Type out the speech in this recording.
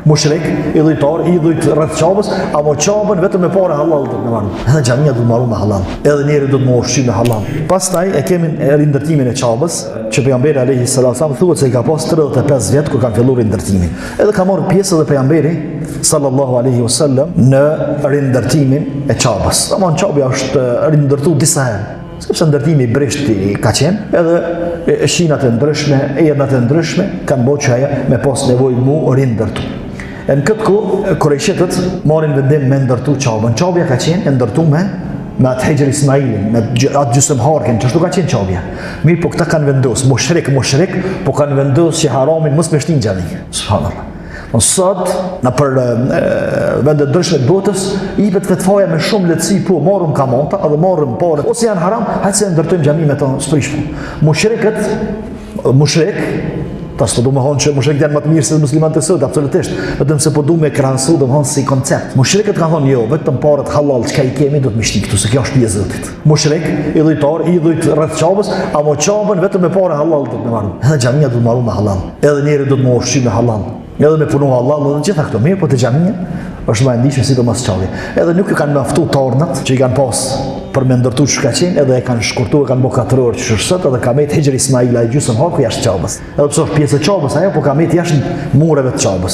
Mushrik, idhujtar, idhujt rreth Qabës, amo Qabën vetëm me pare hallall do të maru. Edhe xhamia do të maru me hallall. Edhe njeri do të me ushqy me hallall. Pastaj e kemi rindërtimin e Qabës, që pejgamberi alayhi salatu sallam thuhet se i ka pas 35 vjet kur kanë filluar rindërtimin. Edhe ka marrë pjesë edhe pejgamberi sallallahu alaihi wasallam në rindërtimin e Qabës. Domthon Qabja është rindërtuar disa herë. Sepse ndërtimi i brishtë ka qenë, edhe shinat e ndryshme, ernat e ndryshme, kanë bo që ajo me pas nevojë mu rindërtu. E në këtë kohë, kurejshitët marrin vendim me ndërtu Qabën. Qabja ka qenë e ndërtu me, me atë Hixhër Ismailin, me atë gjysëm harkin, qashtu ka qenë Qabja. Mirëpo këta kanë vendos, mushrik, mushrik, po kanë vendos që haramin mos me shti n'xhami. Subhanallah. Po sot, nëpër vende të ndryshme të botës, ipet fetvaja me shumë lehtësi, po marrim kamata edhe marrim pare, ose janë haram, hajtë se ndërtojmë xhami me to, s'prish punë. Mushrikët, mushrik, tash s'po du me thonë që mushrikët janë më të mirë se muslimanët e sot, absolutisht, vetëm se po du me krahasu, domethonë si koncept. Mushrikët kanë thonë, jo, vetëm paret hallall çka i kemi, do të me shti këtu, se kjo është shtëpi e Zotit. Mushrik, idhujtar, idhujt rreth Qabës, amo Qabën vetëm me pare hallall do të me maru. Edhe xhamia do të maru me hallall. Edhe njeri do të me ushqy me hallall. Edhe me punu hallall, edhe gjitha këto. Mirëpo te xhamia është më e ndjeshme sidomos Qabja. Edhe nuk ju kanë mjaftu tornat që i kanë pas për me ndërtu që ka qenë, edhe e kanë shkurtu, e kanë bo katror që është sot, edhe ka met Hixhër Ismail, ai gjysëm harku jashtë Qabës. Edhe pse është pjesë e Qabës, ajo po ka met jashtë mureve të Qabës.